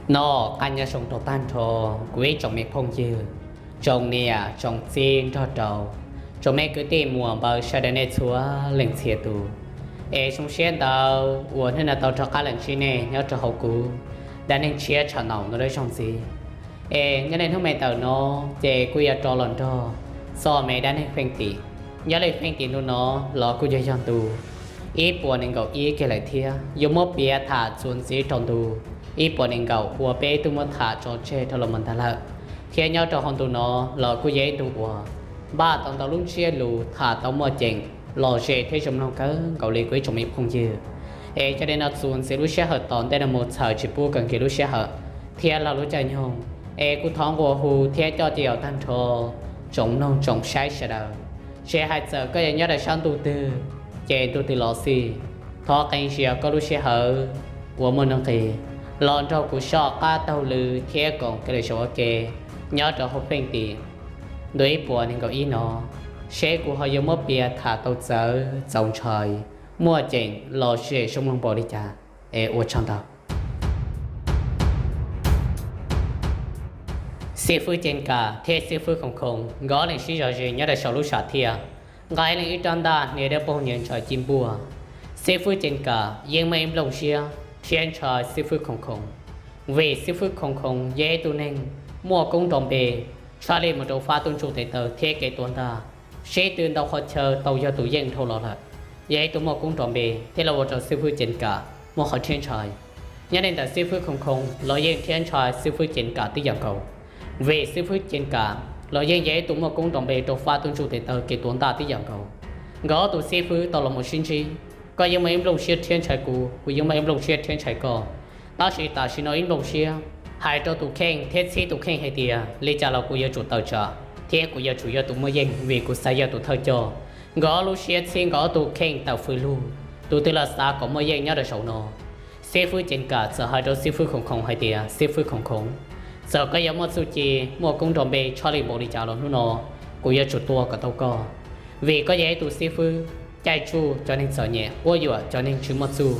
Noj qab nyob zoo rau tag nrho kuv ib tsoom me phooj ywg, tsoom niam tsoom txiv nrog rau tsoom me kwv tij muam npawg sawv daws nej txhua leej txhia tus. Es zoo siab ntau uas hnub no tau rov qab los ntsib nej nyob rau hauv kuv dab neeg tshiab tshav naum no dab zog ntxiv. Es nyob li hnub me ntawm no ces kuj yuav rov los nrog txoj me dab neeg feej tim. Nyob li feej tim ntu no los kuj yog yog ntu ib puas nees nkaum ib kiag lawm thiab yuav muab piav tham txuas ntxiv rau ntu ib puas nees nkaum uas peb twb muab tham tso tseg rau los mus ntag lawm. Thiab nyob rau hauv ntu no los kuj yog ib ntu uas npaj tau ntau lub ntsiab lus tham tau muaj ceem lom zem thiab zoo mloog kawg nkaus li kuv ib tsoom me phooj ywg. Es yog li no txuas ntxiv lub sij hawm tom ntej no mus txhawm tsis pub kawg nkaus lub sij hawm thiab lub caij nyoog, es kuv thov nqua hu thiab coj cia tag nrho tsoom mloog tsoom saib sawv daws, tsis hais txawm koj yuav nyob rau sab ntuj twg ces ntuj twg los xij, thov qee zias koj lub sij hawm uas muaj nuj nqis los nrog kuv soj qab taug lw thiab koom kev lom zem ua ke nyob rau hauv feej tim ntu ib puas nees nkaum ib no, seb kuv ho yuav muab piav tham tau txawv txaus ntshai, muaj ceem lom zem zoo mloog npaum li cas. Es ua tsaug ntau. Xib fwb Ceeb Kam thiab xib fwb Khoom Khoom nkawd ob leeg sib zog ze nyob rau saum lub sam thiaj, nqa ib leeg ib rab ntaj hnia dawb paug nyias ntsaws ci npuaj. Xib fwb Ceeb Kam yeej muaj ib nplooj siab thiab ntshai xib fwb Khoom Khoom, vim xib fwb Khoom Khoom yog ib tug neeg muaj koob nrov npe tshaj lij mus rau fab tub ntsuj tes taw thiab kev tua ntaj, sib tw ntau qhov chaw tau yog tus yeej dhau los lawm. Yog ib tug muaj koob nrov npe thiab los ua rau xib fwb Ceeb Kam muaj qhov rhiab ntshai. Nyob li ntawm xib fwb Khoom Khoom los yeej rhiab ntshai xib fwb Ceeb Kam tib yam nkaus, vim xib fwb Ceeb Kam los yeej yog ib tug muaj koob nrov npe rau fab tub ntsuj tes taw kev tua ntaj tib yam nkaus. Nkawd ob tug xib fwb tau los mus sib ntsib, koj yeej muaj ib nplooj siab rhiab ntshai kuv, kuv yeej muaj ib nplooj siab rhiab ntshai koj. Tab sis tam sim no ib nplooj siab hais rau tus kheej thiab txhib tus kheej hais tias li cas los kuv yuav tsum tawm tsam thiab kuv yuav tsum yog tus muaj yeej vim kuv xav yog tus thawj coj. Nkawd ob lub siab txhib nkawd ob tug kheej tawm fws lug, tus twg los xav kom muaj yeej nyob rau saum no. Xib fwb Ceeb Kam txawm hais rau xib fwb Khoom Khoom hais tias, xib fwb Khoom Khoom, txawm koj yuav muaj txuj ci muaj koob nrov npe tshaj lij npaum li cas los hnub no kuv yuav tsum tua kom tau koj, vim koj yog ib tug xib fwb caij tsuj cov neeg txom nyem, quab yuam cov neeg tsis muaj txuj.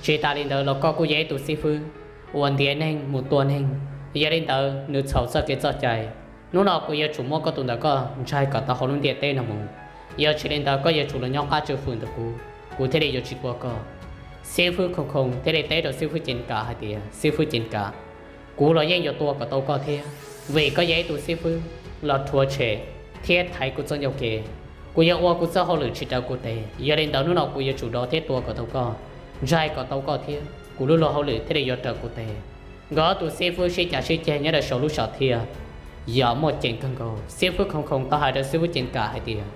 Tsis tas li ntawd los koj kuj yog ib tug xib fwb uas ntiav neeg mus tua neeg, yog li ntawd nws txhaum txoj kev txoj cai. Hnub no kuv yuav tsum muab koj tus ntawm koj ntsaig kom tau hauv lub ntiaj teb no mus, yog tsis li ntawd koj yuav tsum los nyob qab tswv fwm ntawm kuv, kuv thiaj li yuav tsis tua koj. Xib fwb Khoom Khoom thiaj li teb rau xib fwb Ceeb Kam hais tias, xib fwb Ceeb Kam, kuv los yeej yuav tua kom tau koj thiab, vim koj yog ib tug xib fwb los rhuav tshem thiab thaiv kuv txoj ncauj kev. Kuv yuav ua kuv txoj hauj lwm tsis raws kuv tes, yog li ntawd hnub no kuv yuav tsum dov thiab tua kom tau koj, ntsaig kom tau koj thiab kuv lub luag hauj lwm thiaj li yuav raws kuv tes. Nkawd ob tug xib fwb sib cav sib ceg nyob rau saum lub sam thiaj, yam muaj ceem kawg nkaus. Xib fwb Khoom Khoom tau hais rau xib fwb Ceeb Kam hais tias,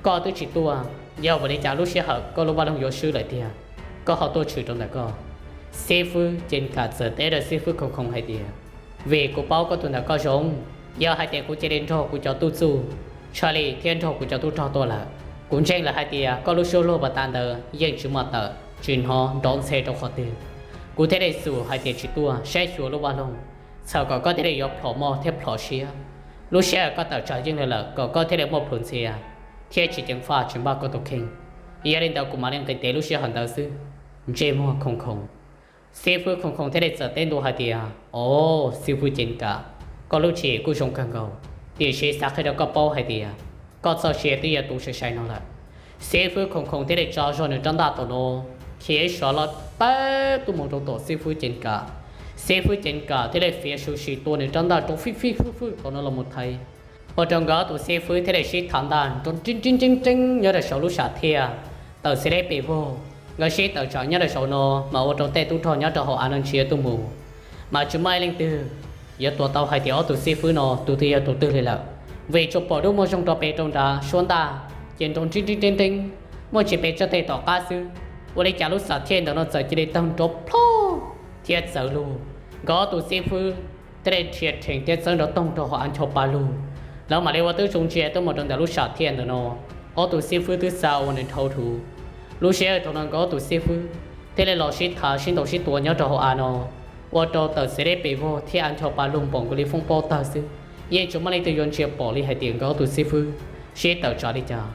koj twb tsis tuaj, yog vim li cas lub sij hawm koj lub vaj loog yuav swb lawm tiag, koj ho tuaj tshwm rau ntawm koj? Xib fwb Ceeb Kam txawm teb rau xib fwb Khoom Khoom hais tias, vim kuv paub koj tus ntawm koj zoo, yog hais tias kuv cia li nrog kuv cov tub txuj Tshaj Li thiab nrog kuv cov tub rog tuaj lawm, kuv ntseeg lawm hais tias koj lub suab luag pas tas ntawd yeej tsis muaj tawm tsis hnov nrov ntxhe rau qhov twg. Kuv thiaj li xum hais tias tsis tuaj saib xyuas lub vaj loog, txhawm kom koj thiaj li yuav plhom moj thiab plhom siab. Lub sij hawm koj tawm tsam yeej li lawm kom koj thiaj li muaj plhus ntxhias thiab tsis ceev faj tsis npaj koj tus kheej. Yog li ntawd kuv mam li nqis ntev lub sij hawm ntawd xwb. Ntsej muag Khoom Khoom, xib fwb Khoom Khoom thiaj li txawm teb ntua hais tias, o, xib fwb Ceeb Kam, koj lub tswv yim kuj zoo kawg nkaus, tiam sis xav qhia rau koj paub hais tias koj txoj sia twb yuav tu sai sai no lawm. Xib fwb Khoom Khoom thiaj li tso zog nws rab ntaj tom no, khiav sov los tawb tuaj mus rau tom xib fwb Ceeb Kam. Xib fwb Ceeb Kam thiaj li fiav su sis tua nws rab ntaj rau fij fij fwj fwj tom no los mus thaiv, ua rau nkawd ob tus xib fwb thiaj li sib thav ntaj nrov nreeb nreeb nreeb nreeb nyob rau saum lub sam thiaj. Tawm xib leb pes vog, nkawd sib tawm tsam nyob rau saum no mas ua rau tej tub rog nyob rau hauv av no ntsia tuaj mus, mas tsis muaj ib leej twg yuav tuav tau hais tias ob tus xib fwb no tus twg yog tus twg li lawm, vim tsuas pom dub muag zoo rau pem rau nrad, suab ntaj ces nrov nreeb nreeb nreeb nreeb, muaj tsis pes txog tej tom qab xwb, ua li cas lub sam thiaj ntawm no txawm cia li tawg nrov plho thiab txawv lug. Nkawd ob tus xib fwb thiaj li rhia rhees thiab txawb nrov toog rau hauv av ncho pa lug. Lawv mam li ua tib zoo ntsia tuaj mus rau ntawm lub sam thiaj ntawm no, ob tus xib fwb twb xa ua nws dhau dhau. Lub sij hawm thaum no nkawd ob tus xib fwb thiaj li los sib thav sib ntaus sib tua nyob rau hauv av no, ua rau tawm xib leb pes vog thiab av ncho pa lug npaum nkaus li foob pob tawg xwb, yeej tsis muaj leej twg yuav ntsia pom li hais tias nkawd ob tus xib fwb sib tawm tsam li cas.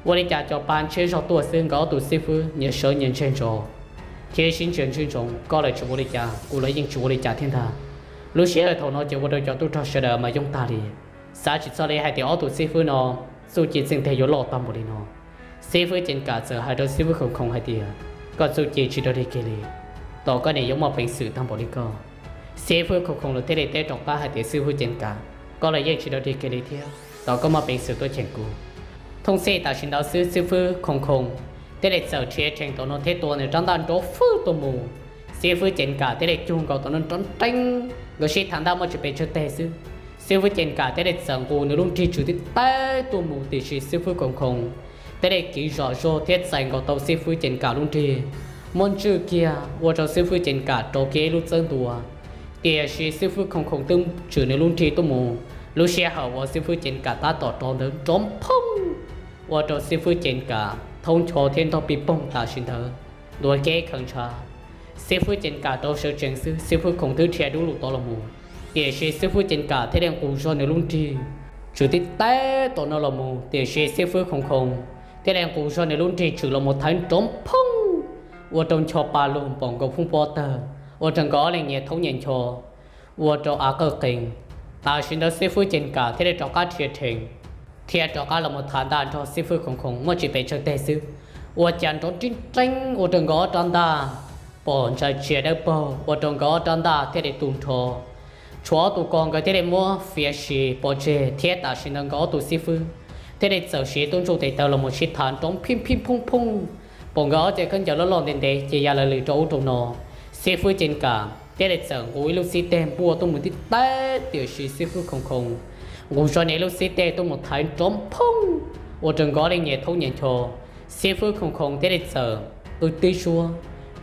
Ua li cas cov pa ntshiab zog tuaj xwb nkawd ob tus xib fwb nyias sawv nyias ntseg ntsos. thiab sib ntsia ntsoov, koj los tsis ua li cas, kuv los yeej tsis ua li cas thiab ntag. Lub sij hawm thaum no ces ua rau cov tub rog sawv daws mas yooj tag li, xav tsis txog li hais tias ob tug xib fwb no txuj ci txeej teg yuav loj tag npaum li no. Xib fwb Cees Kam txawm hais rau xib fwb Khoom Khoom hais tias, koj txuj ci tsis raug dig kiag li, tos koj niam yuav muaj peev xwm tag npaum li koj. Xib fwb Khoom Khoom los thiaj li teb rov qab hais tias, xib fwb Cees Kam, koj los yeej tsis raug dig kiag li thiab, tos koj muaj peev xwm tuaj cheem kuv. Thooj xij tam sim ntawd xwb xib fwb Khoom Khoom thiaj li txawm rhia rhees tom no thiab tua nws rab ntaj nrov fwj tuaj mus. Xib fwb Cees Kam thiaj li cug nkaus tom no nrov nreeb, nkawd sib tham ntaj muaj tsis pes tsawg teg xwb, xib fwb Cees Kam thiaj li txawm nqus nws lub nrig tswm tib taig tuaj mus, tiam sis xib fwb Khoom Khoom thiaj li kiv zom zuag thiab txais nkaus tau xib fwb Cees Kam lub nrig, muab ntswj kiag ua rau xib fwb Cees Kam rau kiag ib lub txawb ntua. Tiam sis xib fwb Khoom Khoom twb tswm nws lub nrig tuaj mus, lub sij hawm uas xib fwb Cees Kam tab tom rov ntawd nrov phooj, ua rau xib fwb Cees Kam thaub ncho thiab ntog pij poog tam sim ntawd, ntuav keb khaws ntshav. Xib fwb Cees Kam rau sawv tsees xwb, xib fwb Khoom twb rhia dub lug tod los mus, tiam sis xib fwb Cees Kam thiaj li nqus zog nws lub nrig tswm tib taig tom no los mus, tiam sis xib fwb Khoom Khoom thiaj li nqus zog nws lub nrig tswm los mus thawv nrov phooj, ua rau ncho pa lug npaum nkaus phoob pob tawg, ua rau nkawd ob leeg nyias thaub nyias ncho, ua rau av qawj qees. Tam sim ntawd xib fwb Cees Kam thiaj li rov qab rhia rhees thiab rov qab los mus tham ntaj nrog xib fwb Khoom Khoom muaj tsis pes tsawg teg xwb, ua cas nrov nrib nreeb ua rau nkawd ob rab ntaj pom ntsa tsia dawb paug, ua rau nkawd ob rab ntaj thiaj li tu nrho, tshuav ob tug ko nkawd thiaj li muab fiav si pov tseg, thiab tam sim ntawd nkawd ob tug xib fwb thiaj li txawm siv tub ntsuj tes taw los mus sib tham nrov phij phij phooj phooj, pom nkawd ob txhais khaub ncaws loj loj ntev ntev ces ya lawv lwm rau ub rau no. Xib fwb Cees Kam thiaj li txawm nqus ib lub xib teg npuaj tuaj mus tib taig, tiam sis xib fwb Khoom Khoom nqus zog nws lub xib teg tuaj mus thawv nrov phooj, ua rau nkawd ob leeg nyias thaub nyias ncho. Xib fwb Khoom Khoom thiaj li txawm qw tib suab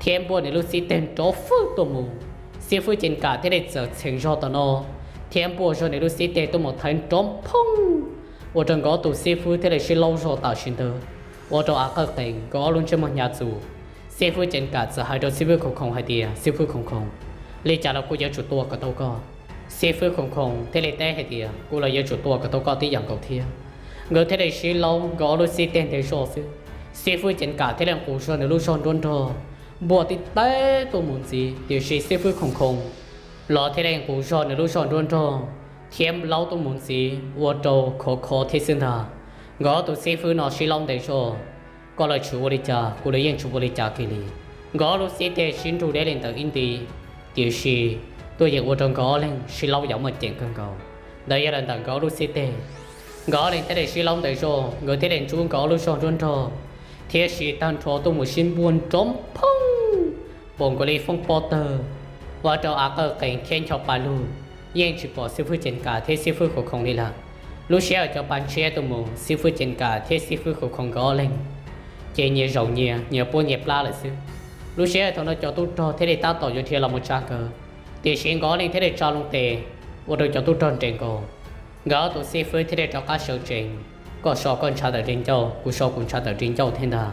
thiab npuaj nws lub xib teg nrov fwj tuaj mus. Xib fwb Cees Kam thiaj li txawm txheem zog tom no thiab npuaj zog nws lub xib teg tuaj mus thawv nrov phooj, ua rau nkawd ob tug xib fwb thiaj li sib laub zog tam sim ntawd, ua rau av qawj qees nkawd ob lub ntsej muag hnyav txuv. Xib fwb Cees Kam txawm hais rau xib fwb Khoom Khoom hais tias, xib fwb Khoom Khoom, li cas los kuj yuav tsum tua kom tau koj. Xib fwb Khoom Khoom thiaj li teb hais tias, kuv los yuav tsum tua kom tau koj tib yam nkaus thiab. Nkawd thiaj li sib laub nkawd ob lub xib teg ntev zog xwb. Xib fwb Cees Kam thiaj li nqus zog nws lub zog nruab nrog npuaj tib taig tuaj mus ntxiv, tiam sis xib fwb Khoom Khoom los thiaj li nqus zog nws lub zog nruab nrog thiab laub tuaj mus ntxiv ua rau khov kho thiab xwb ntag. Nkawd ob tug xib fwb no sib laub ntev zog, koj los tsis ua li cas, kuv los yeej tsis ua li cas kiag li. Nkawd ob lub xib teg sib nrug deb li ntawd ib nti, tiam sis tuaj yeej ua rau nkawd ob leeg sib laub yam muaj ceem kawg nkaus. Ntawd yog los ntawm nkawd ob lub xib teg. Nkawd ob leeg thiaj li sib laub ntev zog, nkawd thiaj li ntsub nkawd ob lub zog nruab nrog thiab siv tag nrho tuaj mus sib npuaj nrov phooj, npaum nkaus li foob pob tawg, ua rau av qawj qees thiab ncho pa lug yeej tsis pom xib fwb Cees Kam thiab xib fwb Khoom Khoom li lawm. Lub sij hawm cov pa ntshiab tuaj mus, xib fwb Cees Kam thiab xib fwb Khoom Khoom nkawd ob leeg ces nyias zaum nyias, nyias puab nyias plab lawm xwb. Lub sij hawm thaum no cov tub rog thiaj li tab tom yuav dhia los mus tsa nkawd, tiam sis nkawd ob leeg thiaj li tsa loo tes ua rau cov tub rog nres nkaus. Nkawd ob tug xib fwb thiaj li rov qab sawv tsees, koj so koj ntshav tawm ris ncauj, kuv so kuv ntshav tawm ris ncauj thiab ntag.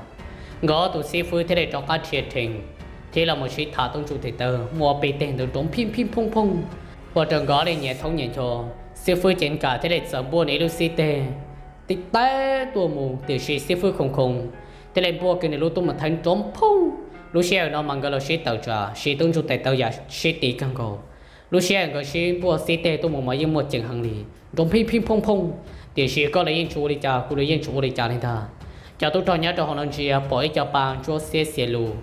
Nkawd ob tug xib fwb thiaj li rov qab rhia rhees thiab los mus sib tham tub ntsuj tes taw muaj peb teg ntawd nrov phij phij phooj phooj, ua rau nkawd ob leeg nyias thaub nyias ncho. Xib fwb Cees Kam thiaj li txawm npuaj nws ib lub xib teg tib taig tuaj mus, tiam sis xib fwb Khoom Khoom thiaj li npuaj kiag nws lub tuaj mus thawv nrov phooj. Lub sij hawm no mas nkawd los sib tawm tsam siv tub ntsuj tes taw yam sib tiv kawg nkaus. Lub sij hawm nkawd sib npuaj xib teg tuaj mus mas yeej muaj ceem heev li, nrov phij phij phooj phooj, tiam sis koj los yeej tsis ua li cas, kuv los yeej tsis ua li cas li ntag. Cov tub rog nyob rau hauv no ntsia pom ib co pa ntsuab xiab xiav lus,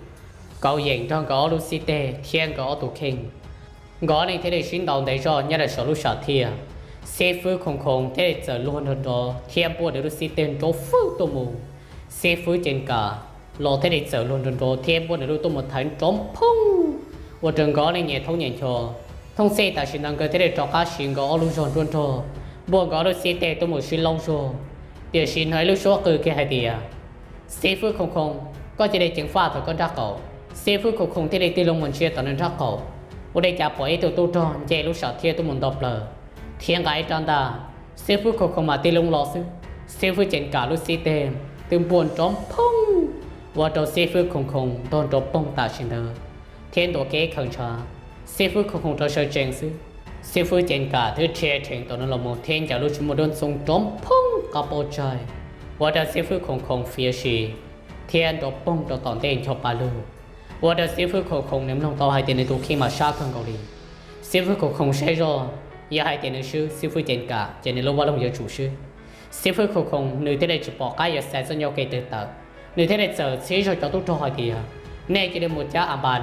Kauv Yeem nrog nkawd ob lub xib teg thiab nkawd ob tug kheej. Nkawd ob leeg thiaj li sib ntaus ntev zog nyob rau saum lub sam thiaj. Xib fwb Khoom Khoom thiaj li txawm luag nrov nrov thiab npuaj nws lub xib teg nrov fwj tuaj mus. Xib fwb Cees Kam los thiaj li txawm luag nrov nrov thiab npuaj nws lub tuaj mus thawv nrov phooj, ua rau nkawd ob leeg nyias thaub nyias ncho. Thooj xij tam sim ntawd nkawd thiaj li rov qab siv nkawd ob lub zog nruab nrog npuaj nkawd ob lub xib teg tuaj mus sib laub zog. Tiam sis hnov ib lub suab qw kiag hais tias, xib fwb Khoom Khoom, koj cia li ceev faj thaum koj nraub qaum. Xib fwb Khoom Khoom thiaj li tig loo mus ntsia tom nws nraub qaum, ua li cas pom ib tug tub rog nce lub sam thiaj tuaj mus nto plaws thiab nqa ib rab ntaj. Xib fwb Khoom Khoom mam tig loo los xwb, xib fwb Cees Kam lub xib teg twb npuaj nrov phooj, ua rau xib fwb Khoom Khoom ntog nrov poog tam sim ntawd thiab ntuav keb khaws ntshav. Xib fwb Khoom Khoom rov sawv tsees xwb, xib fwb Cees Kam twb rhia rhees tom no los mus thiab ncaws lub tsis muaj duab ntxoo nrov phooj qab pob tsaig, ua rau xib fwb Khoom Khoom fiav si thiab nrov poog rau tom ntej ncho pa lug. Ua rau xib fwb Khoom Khoom nws mloog tau hais tias nws tus kheej mas sab kawg nkaus li. Xib fwb Khoom Khoom saib zoj, yog hais tias nws swb xib fwb Cees Kam ces nws lub vaj loog yuav tsum swb. Xib fwb Khoom Khoom nws thiaj li tsis pom qab yuav xav txoj ncauj kev twg tawm, nws thiaj li txawm txhib zog cov tub rog hais tias, nej cia li mus cab A Npas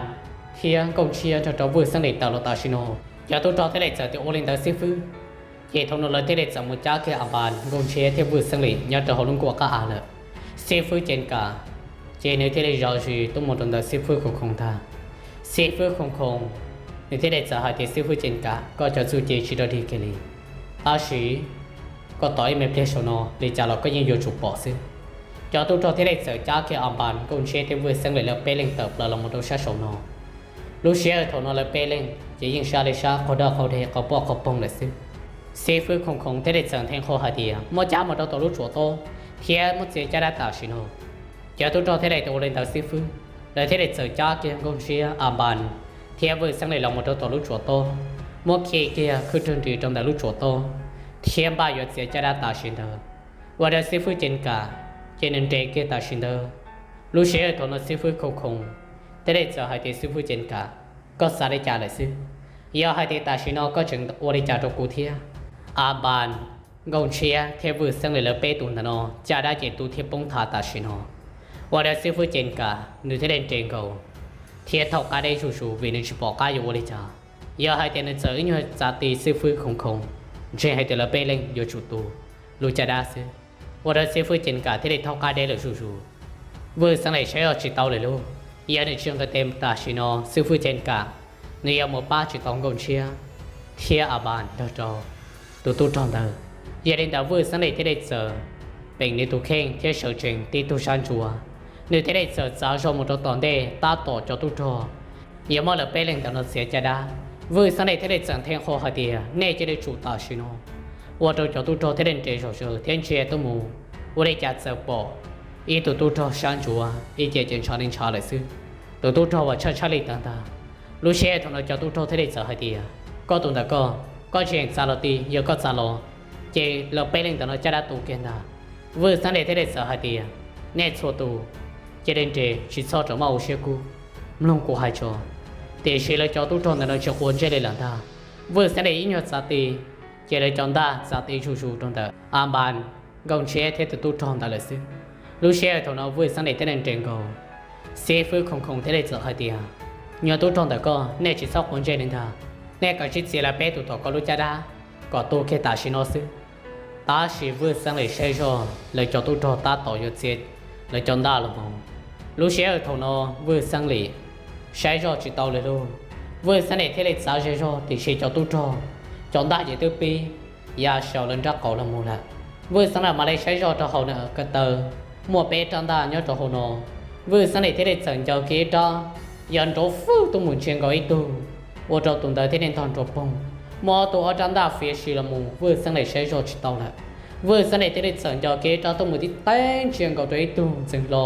thiab Nkauj Ntshiab nrog rau Vwj Xeeb Lis tawm los tam sim no. Cov tub rog thiaj li txawm tias ua li ntawd xib fwb. Ces thaum no lawv thiaj li txawm mus cab kiag A Npas, Nkauj Ntshiab thiab Vwj Xeeb Lis nyob rau hauv lub nkuaj qab av lawm. Xib fwb Cees Kam ces nws thiaj li zov zis tuaj mus rau ntawm xib fwb Khoom Khoom ntag. Xib fwb Khoom Khoom nws thiaj li txawm hais tias, xib fwb Cees Kam, koj cov txuj ci tsis dog dig kiag li, tab sis koj tos ib me pliag saum no li cas los koj yeej yuav tsum pom xwb. Cov tub rog thiaj li txawm cab kiag A Npas, Nkauj Ntshiab thiab Vwj Xeeb Lis lawv peb leeg tawm plaws los mus rau sab saum no. Lub sij hawm thaum no lawv peb leeg ces yeej sab li sab, qaug dag qaug deg, qaug poj qaug poog lawm xwb. Xib fwb Khoom Khoom thiaj li txawm nthe qho hais tias, muab cab mus rau tom lub tsuam tob thiab muab txiav caj dab tam sim no. Cov tub rog thiaj li tau ua li ntawd xib fwb, lawv thiaj li txawm cab kiag Nkauj Ntshiab, A Npas thiab Vwj Xeeb Lis los mus rau tom lub tsuam tob, muab khi kiag khwb rwg nris rau ntawm lub tsuam tob thiab npaj yuav txiav caj dab tam sim ntawd. Ua rau xib fwb Cees Kam ces nws nres kiag tam sim ntawd. Lub sij hawm thaum no xib fwb Khoom Khoom thiaj li txawm hais tias, xib fwb Cees Kam, koj xav li cas lawm xwb? Yog hais tias tam sim no koj tseem ua li cas rau kuv thiab A Npas, Nkauj Ntshiab thiab Vwj Xeeb Lis lawv peb tus ntawm no, caj dab ces tu thiab poob thav tam sim no. Ua rau xib fwb Cees Kam nws thiaj li nres nkaus thiab thaub qab deb zuj zus vim nws tsis pom qab yuav ua li cas. Yog hais tias nws txawm ib nyuag txav ti xib fwb Khoom Khoom, ntseeg hais tias lawv peb leeg yuav tsum tu lub caj dab xwb. Ua rau xib fwb Cees Kam thiaj li thaub qab deb lawm zuj zus. Vwj Xeeb Lis saib zoj tsis tau lawm lauj, yog nws tsis nqis tes tam sim no xib fwb Cees Kam nws yuav mus pab tsis tau Nkauj Ntshiab thiab A Npas nrog rau tus tub rog ntawd. Yog li ntawd Vwj Xeeb Lis thiaj li txawm peem nws tus kheej thiab sawv tsees tib tug sab ntsuav, nws thiaj li txawm txav zog mus rau tom ntej tab tom cov tub rog yuav muab lawv peb leeg ntawm no txiav caj dab. Vwj Xeeb Lis thiaj li txawm nthe qho hais tias, nej cia li tsum tam sim no. Ua rau cov tub rog thiaj li nres zog zaws thiab ntsia tuaj mus, ua li cas txawm pom ib tug tub rog sab ntsuav ib ce ces ntshav li ntshav lawm xwb. Tus tub rog uas tshaj tshaj li tawv ntag. Lub sij hawm thaum no cov tub rog thiaj li txawm hais tias, koj tus ntawm koj, koj tseem txav los ti, yog koj txav los ces lawv peb leeg ntawm no caj dab tu kiag ntag. Vwj Xeeb Lis thiaj li txawm hais tias, nej txhua tus cia li nres tsis txhob rau maj ua siab kub, mloog kuv hais tso. Tiam sis lawv cov tub rog ntawm no tsis quav ntsej li lawm ntag. Vwj Xeeb Lis ib nyuag txav ti, ces lawv cov ntaj txav ti zuj zus rau ntawm A Npas, Nkauj Ntshiab thiab tus tub rog ntawd lawm xwb. Lub sij hawm thaum no Vwj Xeeb Lis thiaj li nres nkaus. Xib fwb Khoom Khoom thiaj li txawm hais tias, nyuag tub rog ntawm koj, nej tsis txhob quav ntsej li ntag, nej kav tsij txiav lawv peb tus tom koj lub caj dab kom tu kiag tam sim no xwb. Tab sis Vwj Xeeb Lis saib zoj lawv cov tub rog tab tom yuav txiav lawv cov ntaj los mus. Lub sij hawm thaum no Vwj Xeeb Lis saib zoj tsis tau lawm lauj. Vwj Xeeb Lis thiaj li txav ze zog tiam sis cov tub rog cov ntaj ces twb pib ya saum lawv nraub qaum los mus lawm. Vwj Xeeb Lis mam li saib zoj rau hauv na ko taw, muaj peb rab ntaj nyob rau hauv no. Vwj Xeeb Lis thiaj li txawm ncaws kiag ib rab, yog nrov fwj tuaj mus ntsia nkaus ib tug, ua rau tus ntawd thiaj li ntog nrov poog. Muaj ob tug ob rab ntaj fiav si los mus, Vwj Xeeb Lis saib zoj tsis tau lawm. Vwj Xeeb Lis thiaj li txawm ncaws kiag ib rab tuaj mus tib teb ntsia nkaus rau ib tug ntxeev hlo,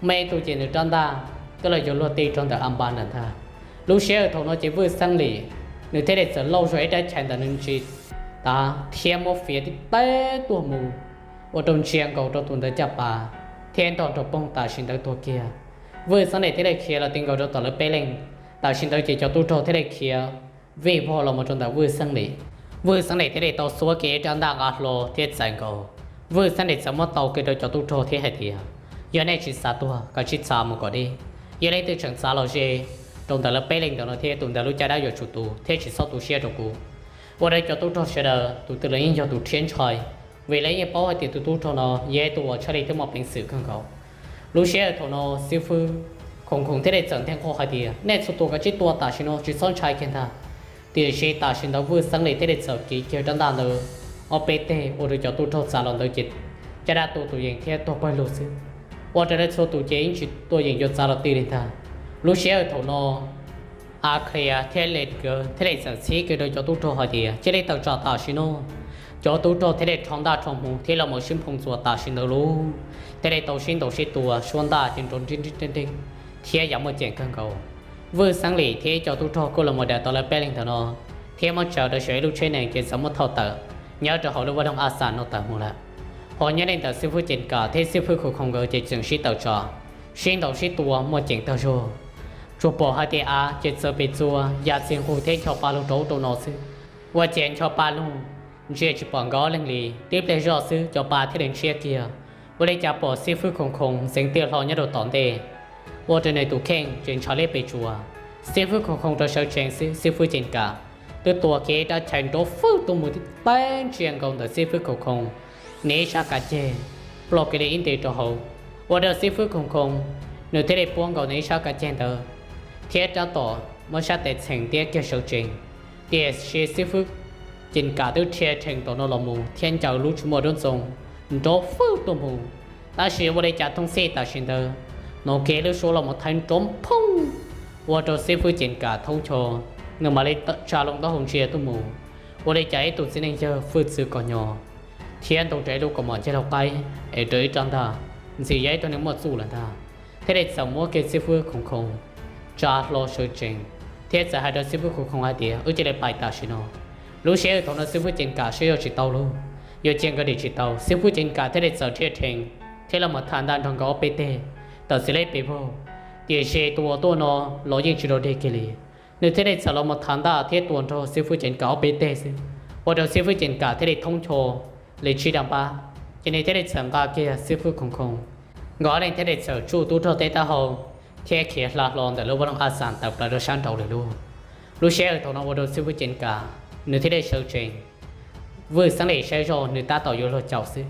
muaj ib tug ces nws rab ntaj twb los yuav luag ti rau ntawm A Npas lawm ntag. Lub sij hawm thaum no ces Vwj Xeeb Lis nws thiaj li txawm lauj zog ib rab chais ntawm nws ntsis tav thiab muab fiav tib teb tuaj mus, ua rau ntsia nkaus rau tus ntawd caj pas thiab ntog nrog poog tam sim ntawd tuag kiag. Vwj Xeeb Lis thiaj li khiav los ti nkaus rau tom lawv peb leeg. Tam sim ntawd ces cov tub rog thiaj li khiav vij vog los mus rau ntawm Vwj Xeeb Lis. Vwj Xeeb Lis thiaj li tau xuab kiag ib rab ntaj nqa hlo thiab txais nkaus. Vwj Xeeb Lis txawm muab tau kiag rau cov tub rog thiab hais tias, yog nej tsis xav tuag, kav tsij txav mus kom deb. Yog leej twg tseem txav los ze rau ntawm lawv peb leeg ntawm no thiab tus ntawd lub caj dab yuav tsum tu thiab tsis txhob tu siab rau kuv. Ua rau cov tub rog sawv daws tus twg los yeej yog tus rhiab ntshai, vim lawv yeej paub hais tias tus tub rog no yog tus uas tshaj lij thiab muaj peev xwm kawg nkaus. Lub sij hawm thaum no xib fwb Khoom Khoom thiaj li txawm nthe qho hais tias, nej txhua tus kav tsij tua tam sim no, tsis txhob ntshai kiag ntag. Tiam sis tam sim ntawd Vwj Xeeb Lis thiaj li txawm kiv kiag rab ntaj ntawd ob peb teg ua rau cov tub rog txav los ntawd ces caj dab tu tus yees thiab tuag pawg lug xwb. Ua rau lawv txhua tus ces yeej tsis tuaj yeem yuav txav los ti li ntag. Lub sij hawm thaum no A Khlias thiab Ledkawv thiaj li txawm txhib kiag rau cov tub rog hais tias, cia li tawm tsam tam sim no. Cov tub rog thiaj li rho ntaj rho hmuv thiab los mus sib nphoo txuas tam sim ntawd lauj, thiaj li tau sib ntaus sib tua, suab ntaj ces nrov nreeb nreeb thiab yam muaj ceem kawg nkaus. Vwj Xeeb Lis thiab cov tub rog kuj los mus daws tau lawv peb leeg ntawm no thiab muab tsaws rau saum ib lub tsheb nees ces txawm muab thauj tawm nyob rau hauv lub vaj loog A Xam no tawm mus lawm. Ho nyob li ntawm xib fwb Cees Kam thiab xib fwb Khoom Khoom nkawd ces tseem sib tawm tsam, sib ntaus sib tua muaj ceem tag zog. Tsuas pom hais tias av ces txawm pes txuas ya txiv nqug thiab ncho pa lug rau ub rau no xwb. Ua ciav ncho pa lug ntsia tsis pom nkawd ob leeg li, tib pliag zoj xwb cov pa thiaj li ntshiab kiag. Ua li cas pom xib fwb Khoom Khoom ntxeev tiaj hlo nyob rau tom ntej, ua rau nws tus kheej tseem ntshav liab pes tsuas. Xib fwb Khoom Khoom rov sawv tsees xwb, xib fwb Cees Kam twb tua kiag ib rab chais nrov fwj tuaj mus tib ntsia nkaus ntawm xib fwb Khoom Khoom nws ib sab kav ceg, ploj kiag li ib nte rau hauv. Ua rau xib fwb Khoom Khoom nws thiaj li puab nkaus nws ib sab kav ceg ntawd thiab rab tom muab sab tes txheem ntiab kiag sawv tsees. Tiam sis xib fwb Cees Kam twb rhia rhees tom no los mus thiab ncaws lub tsis muaj dab ntxoo nrov fwj tuaj mus. Tab sis ua li cas thooj xij tam sim ntawd hnov kiag lub suab los mus thaiv nrov phooj, ua rau xib fwb Cees Kam thoob ncho, nws mam li tsa loo taub hau ntsia tuaj mus. Ua li cas ib tug txiv neej yawg hwj txwv kos nyo thiab ntoo rau ib lub kaus mom ncej laug qaib es rau ib rab ntaj, ntxim yog ib tug neeg muaj txuj lawm ntag, thiaj li txawm muab kiag xib fwb Khoom Khoom tsa hlo sawv tsees thiab txawm hais rau xib fwb Khoom Khoom hais tias, wb cia li pais tam sim no. Lub sij hawm thaum no xib fwb Cees Kam saib yog tsis tau lauj, yuav cia nkawd dim tsis tau. Xib fwb Cees Kam thiaj li txawm rhia rhees thiab los mus thav ntaj nrog nkawd ob peb teg tawm txiv leb pes vog. Tiam sis tus uas tuaj no los yeej tsis dog dig kiag li, nws thiaj li txawm los mus thav ntaj thiab tua nrog xib fwb Cees Kam ob peb teg xwb, ua rau xib fwb Cees Kam thiaj li thoob ncho li tsib rab npab, ces nws thiaj li txawm nqa kiag xib fwb Khoom Khoom. Nkawd ob leeg thiaj li txawm tsuj tub rog tej taub hau thiab khiav hla hlo ntawm lub vaj loog A Xam tawm plaws rau sab nraud lawm lauj. Lub sij hawm thaum no ua rau xib fwb Cees Kam nws thiaj li sawv tsees. Vwj Xeeb Lim saib zoj nws tab tom yuav luag caum xwb,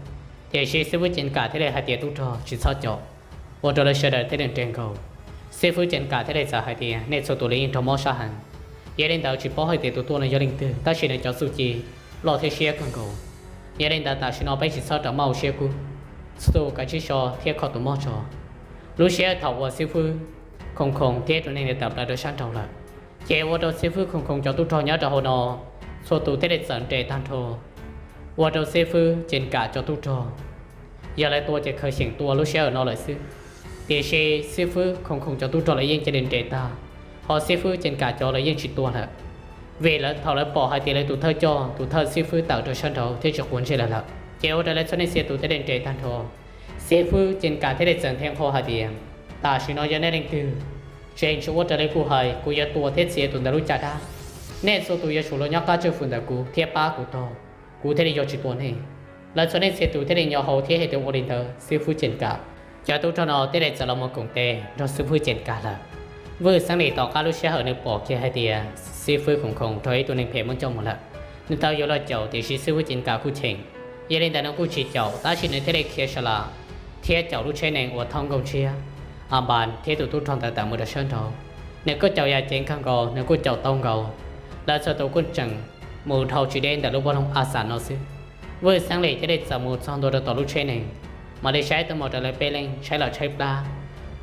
tiam sis xib fwb Cees Kam thiaj li hais tias, tub rog tsis txhob caum. Ua rau lawv sawv daws thiaj li nres nkaus. Xib fwb Cees Kam thiaj li txawm hais tias, nej txhua tus los yeej raug mob sab heev, yog li ntawd tsis paub hais tias tus tuaj no yog leej twg, tab sis nws cov txuj ci loj thiab siab kawg nkaus. Yog li ntawd tam sim no peb tsis txhob rau maj ua siab kub, txhua tus kav tsij so thiab kho tus mob tso. Lub sij hawm thaum uas xib fwb Khoom Khoom thiab tus neeg ntawd tawm plaws rau sab nraud lawm, ces ua rau xib fwb Khoom Khoom cov tub rog nyob rau hauv no txhua tus thiaj li txawm nres tag nrho, ua rau xib fwb Cees Kam cov tub rog yog lawv tua ces khaws xyeem tua lub sij hawm no lawm xwb. Tiam sis xib fwb Khoom Khoom cov tub rog lawv yeej cia li nres tag, ho xib fwb Cees Kam cov lawv yeej tsis tua lawm, vim lawv thaum lawv pom hais tias lawv tus thawj coj tus thawj xib fwb tawm rau sab nraud thiab tsis quav ntsej lawv lawm, ces ua rau lawv txhua nej txhia tus thiaj li nres tag nrho. Xib fwb Cees Kam thiaj li txawm nthe nqho hais tias, tam sim no yog nej leej twg, tseem tsis ua raws li kuv hais, kuv yuav tua thiab txiav tus ntawd lub caj dab. Nej txhua tus yuav tsum los nyob qab tswj fwm ntawm kuv thiab pab kuv tog, kuv thiaj li yuav tsis tua nej. Lawv txhua nej txhia tus thiaj li nyo hau thiab hais tias ua li ntawd xib fwb Cees Kam cov tub rog no thiaj li txawm los mus koom tes nrog xib fwb Cees Kam lawm. Vwj Xeeb Lim tom qab lub sij hawm nws pom kiag hais tias xib fwb Khoom Khoom raug ib tug neeg phem muab coj mus lawm, nws tau yuav los caum tiam sis xib fwb Cees Kam kuj cheem, yog li ntawd nws kuj tsis caum tab sis nws thiaj li khiav sa las thiab caum lub tsheb nees uas thauj Nkauj Ntshiab, A Npas thiab tus tub rog ntawd tawm mus rau sab nraud. Nws kuj caum yam ceev kawg nkaus, nws kuj caum tau nkaus, lawv txhua tus kuj tseem mus dhau tsis deb ntawm lub vaj loog A Xam no xwb. Vwj Xeeb Lim thiaj li txawm mus txog ntua rau tom lub tsheb nees, mam li saib tuaj mus rau lawv peb leeg tshaib los tshaib plab,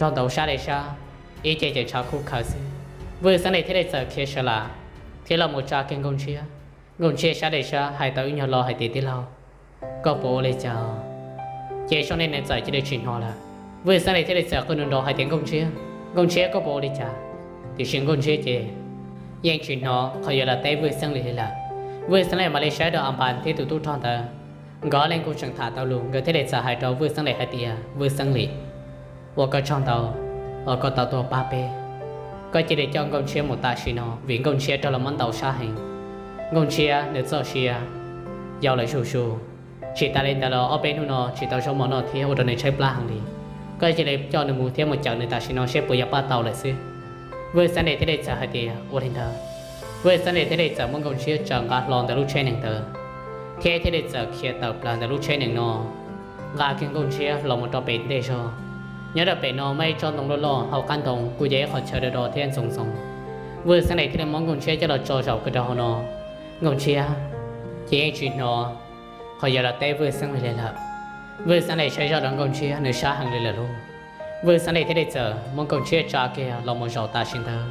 rog ntaus sab li sab, ib ce ces ntshav khuj khaws xwb. Vwj Xeeb Lim thiaj li txawm khiav sa las thiab los mus tsa kiag Nkauj Ntshiab. Nkauj Ntshiab sab li sab hais tau ib nyuag lo hais tias, tij laug, koj puas ua li cas? Ces zoo li nws txawm cia li tsis hnov lawm. Vwj Xeeb Lim thiaj li txawm qw nrov nrov hais tias, Nkauj Ntshiab, Nkauj Ntshiab, koj puas ua li cas? Tiam sis Nkauj Ntshiab ces yeej tsis hnov qhov yuav los teb Vwj Xeeb Lim li lawm. Vwj Xeeb Lim mam li saib rau A Npas thiab tus tub rog ntawd, nkawd ob leeg kuj tseem tham tau lus, nkawd thiaj li txawm hais rau Vwj Xeeb Lim hais tias, Vwj Xeeb Lim, ua koj tsaug ntau uas koj tau tuaj pab peb. Koj cia li coj Nkauj Ntshiab mus tam sim no vim Nkauj Ntshiab raug los muab ntaus sab heev. Nkauj Ntshiab nws txoj sia yau lawm zuj zus, tsis tas li ntawd los ob peb hnub no tsis tau zaub mov noj thiab ua rau nws tshaib plab heev li. Koj cia li coj nws mus thiab mus cawm nws tam sim no seb puas yuav pab tau lawm xwb. Vwj Xeeb Lim thiaj li txawm hais tias, ua li ntawd. Vwj Xeeb Lim thiaj li txawm muab Nkauj Ntshiab tsaws nqa hlo ntawm lub tsheb nees ntawd, thiab thiaj li txawm khiav tawm plaws ntawm lub tsheb nees no, nqa kiag Nkauj Ntshiab los mus rau pem ntej zog. Nyob rau pem no muaj ib tsob ntoo loj loj, hauv qab ntoo kuj yog ib qhov chaw do do thiab ntxoov ntxoo. Vwj Xeeb Lim thiaj li muab Nkauj Ntshiab coj los tso zaum kiag rau hauv no. Nkauj Ntshiab ces yeej tsis hnov qhov yuav los teb Vwj Xeeb Lim li lawm. Vwj Xeeb Lim saib zoj rau Nkauj Ntshiab, nws sab heev li lawm lauj. Vwj Xeeb Lim thiaj li txawm muab Nkauj Ntshiab tsa kiag los mus zaum tam sim ntawd.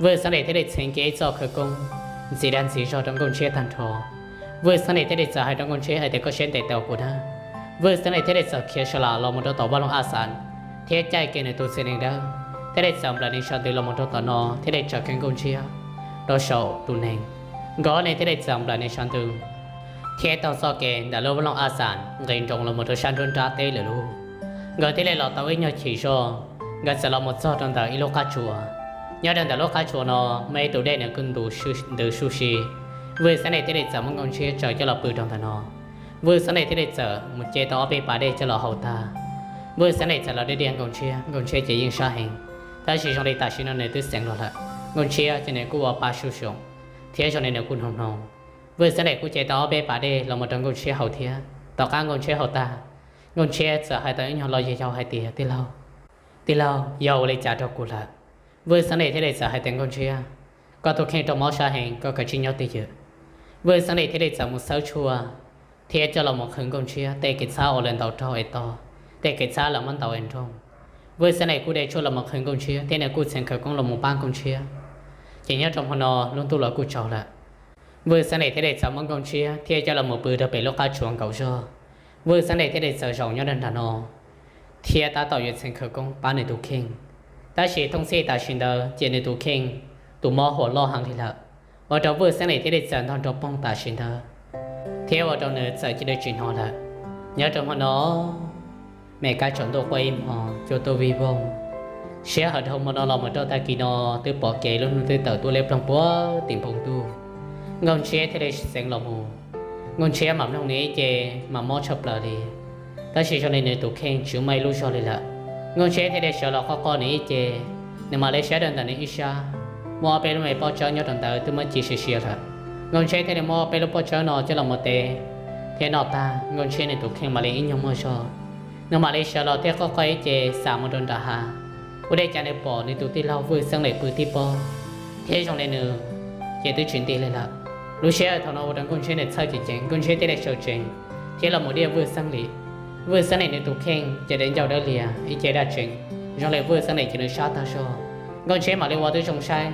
Vwj Xeeb Lim thiaj li txheev kiag ib txoj khawv koob ntxiv dag ntxiv zog rau Nkauj Ntshiab tag nrho. Vwj Xeeb Lim thiaj li txawm hais rau Nkauj Ntshiab hais tias, koj siab ntev tau kuv na. Vwj Xeeb Lim thiaj li txawm khiav sa las los mus rau tom vaj loog A Xas, thiab caij kiag nws tus txiv nees dawb, thiaj li txawm nplawm nees sab ntws los mus rau tom no, thiaj li tsaws kiag Nkauj Ntshiab rau saum tus nees. Nkawd ob leeg thiaj li txawm nplawm nees sab ntws thiab taug txoj kev ntawm lub vaj loog A Xas nqis nroos los mus rau sab nruab nrab teb lawm lauj. Nkawd thiaj li los tau ib nyuag chim zog, nkawd txawm los mus txog rau ntawm ib lub qab tsuas. Nyob rau ntawm lub qab tsuas no muaj ib tug dej nws kuj ntws su si. Vwj Xeeb Lis thiaj li txawm muab Nkauj Ntshiab tsaws coj los pw rau ntawm no. Vwj Xeeb Lis thiaj li txawm mus ce tau ob peb pas dej coj los haus tag. Vwj Xeeb Lis txawm los diaj diaj Nkauj Ntshiab, Nkauj Ntshiab ces yeej sab heev, tab sis zoo li tam sim no nws twb xeev los lawm. Nkauj Ntshiab ces nws kuj ua pa su sim thiab zoo li nws kuj hnoos hnoos. Vwj Xeeb Lis kuj ce tau ob peb pas dej los mus rau Nkauj Ntshiab haus thiab. Tom qab Nkauj Ntshiab haus tag, Nkauj Ntshiab txawm hais tau ib nyuag lo yog yau hais tias, Tij laug, tij laug, yog ua li cas rau kuv lawm? Vwj Xeeb Lis thiaj li txawm hais tias, Nkauj Ntshiab, koj tus kheej raug mob sab heev, koj kav tsij nyob twj ywm. Vwj Xeeb Lis thiaj li txawm mus xawb tshuaj thiab coj los mus qhwv Nkauj Ntshiab tej kev txhab uas lawv ntaus raug es to, tej kev txhab lawv muab ntaus es nroog. Vwj Xeeb Lis kuj de tshuaj los mus qhwv Nkauj Ntshiab thiab nws kuj txheem khawv koob los mus pab Nkauj Ntshiab. Ces nyob rau hmo no lub ntuj los kuj tsaus lawm. Vwj Xeeb Lis thiaj li txawm muab Nkauj Ntshiab thiab coj los mus pw rau pem lub qab tsuas nkaum zog. Vwj Xeeb Lis thiaj li txawm zaum nyob rau nram no thiab tab tom yuav txheem khawv koob pab nws tus kheej. Tab sis thooj txhij tam sim ntawd ces nws tus kheej tus mob huam loj heev li lawm, ua rau Vwj Xeeb Lis thiaj li txawm ntog nroo poog tam sim ntawd thiab ua rau nws txawm cia li tsis hnov lawm. Nyob rau hmo no me kab tsaus ntuj quaj ib hmo, cua tuaj vij voog. Sij hawm dhau hmo no los mus rau tag kis no twb pom kev lub hnub twb tawm tuaj liab ploog puag tim npoo ntuj. Nkauj Ntshiab thiaj li xeev los mus. Nkauj Ntshiab mam mloog nws ib ce, mam mob tshaj plaws li. Tab sis zoo li nws tus kheej tsis muaj ib lub zog li lawm. Nkauj Ntshiab thiaj li sawv los qoj qoj nws ib ce, nws mam li saib rau ntawm nws ib sab, muaj ob peb lub me pob tsawb nyob rau ntawd twb muab ci siav siav lawm. Nkauj Ntshiab thiaj li muab ob peb lub pob tsawb no coj los mus tev thiab noj tag, Nkauj Ntshiab nws tus kheej mam li ib nyuag muaj zog. Nws mam li sawv los thiab qoj qoj ib ce xam mus rau nram hav. Ua li cas nws pom nws tus tij laug Vwj Xeeb Lis pw tib pob, thiab zoo li nws ces twb tsis nti li lawm. Lub sij hawm thaum no ua rau Nkauj Ntshiab nws txhawj ceev ceev, Nkauj Ntshiab thiaj li sawv tsees thiab los mus diaj Vwj Xeeb Lim. Vwj Xeeb Lim nws tus kheej ces dej ncauj dawb lias ib ce daj tseem, zoo li Vwj Xeeb Lim ces nws sab tag zog. Nkauj Ntshiab mam li ua tib zoo saib,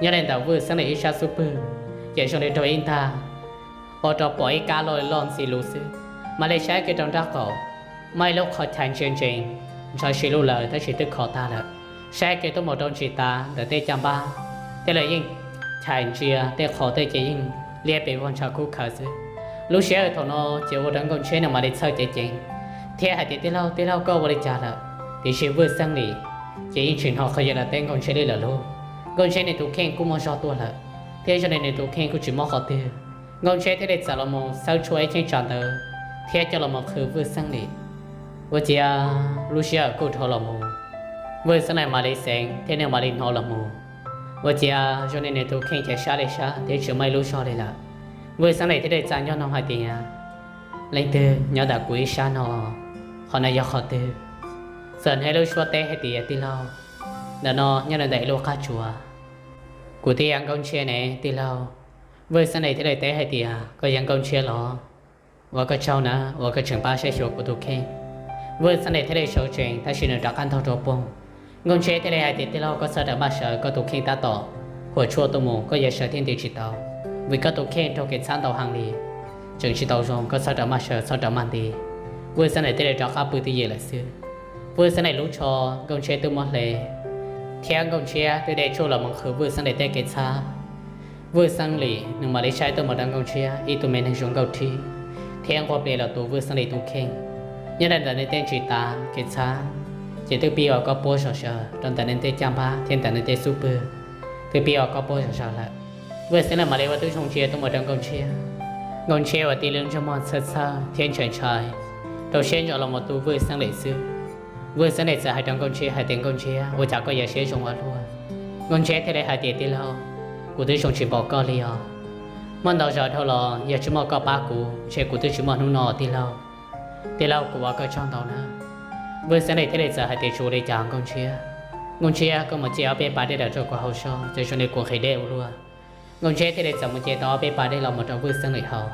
nyob li ntawm Vwj Xeeb Lim ib sab xub pwg ces zoo li raug ib ntag, ua rau pom ib kab loj loj ntxhi lus xwb. Mam li saib kiag rau nraub qaum, muaj ib lub qhov chais ntsia ntsees, ntshav si lug lawm tab sis twb khov tag lawm. Saib kiag tuaj mus rau ntsis tav ntawm tej caj npab, tej lawv yeej chais ntsia, tej qhov tej ces yeej liab pes vog ntshav khub khawv xwb. Lub sij hawm thaum no ces ua rau Nkauj Ntshiab nws mam li txhawj ceev ceev thiab hais tias, Tij laug, tij laug, koj ua li cas lawm? Tiam sis Vwj Xeeb Lim ces yeej tsis hnov qhov yog lawv teb Nkauj Ntshiab li lawm lauj. Nkauj Ntshiab nws tus kheej kuj muaj zog tuaj lawm, thiab zoo li nws tus kheej kuj tsis mob qhov twg. Nkauj Ntshiab thiaj li txawm los mus xawb tshuaj ib cheeb tsam ntawd thiab coj los mus qhwv Vwj Xeeb Lim. Ua ciav lub sij hawm kuj dhau los mus, Vwj Xeeb Lim mam li xeev thiab nws mam li hnov los mus. Ua ciav zoo li nws tus kheej ces sab li sab thiab tsis muaj ib lub zog li lawm. Vwj Xeeb Lim thiaj li txawm nyob noo hais tias, Leej twg nyob ntawm kuv ib sab no? Qhov no yog qhov twg? Txawm hnov ib lub suab teb hais tias, Tij laug, ntawm no nyob ntawm ib lub qab tsuas. Kuv twb yog Nkauj Ntshiab ne, tij laug. Vwj Xeeb Lim thiaj li teb hais tias, Koj yog Nkauj Ntshiab los? Ua koj tsaug na uas koj tseem pab saib xyuas kuv tus kheej. Vwj Xeeb Lim thiaj li sawv tsees tab sis nws rov qab ntog rau poog. Nkauj Ntshiab thiaj li hais tias, Tij laug, koj txhob rawm maj sawv, koj tus kheej tab tom huam tshuaj tuaj mus, koj yuav sawv thiab nti tsis tau, vim koj tus kheej raug kev txhab ntau heev li, tseem tsis tau zoo, koj txhob rawm maj sawv, txhob rawm maj nti. Vwj Xeeb Lim thiaj li rov qab pw twj ywm lawm xwb. Vwj Xeeb Lim lub tsho Nkauj Ntshiab twb muab hle thiab Nkauj Ntshiab twb de tshuaj los mus qhwv Vwj Xeeb Lim tej kev txhab. Vwj Xeeb Lim nws mam li saib tuaj mus rau Nkauj Ntshiab ib tug me neeg zoo nkauj rhib thiab nquag plias los tus Vwj Xeeb Lim tus kheej. Nyob rau ntawm nws tej ntsis tav kev txhab ces twb pib ua koj puab zom zaws, rau ntawm nws tej caj npab thiab ntawm nws tej xub pwg twb pib ua koj puab zom zaws lawm. Vwj Xeeb Lim mam li ua tib zoo ntsia tuaj mus rau Nkauj Ntshiab. Nkauj Ntshiab ua tib lub ntsej muag txhawj txhawj thiab ntshai ntshai, rau siab ntso los mus tu Vwj Xeeb Lim xwb. Vwj Xeeb Lim txawm hais rau Nkauj Ntshiab hais tias, Nkauj Ntshiab, ua cas koj yuav siab zoo ua luaj? Nkauj Ntshiab thiaj li hais tias, Tij laug, kuv twb zoo tsis npaum koj li os. Muaj ntau zaus dhau los yog tsis muaj koj pab kuv ntshe kuv twb tsis muaj hnub no tij laug. Tij laug, kuv ua koj tsaug ntau na. Vwj Xeeb Lim thiaj li txawm hais tias, Tsis ua li cas Nkauj Ntshiab. Nkauj Ntshiab, koj mus ce ob peb pas dej los rau kuv haus zog, ces zoo li kuv nqhis dej ua luaj. Nkauj Ntshiab thiaj li txawm mus ce tau ob peb pas dej los mus rau Vwj Xeeb Lim haus.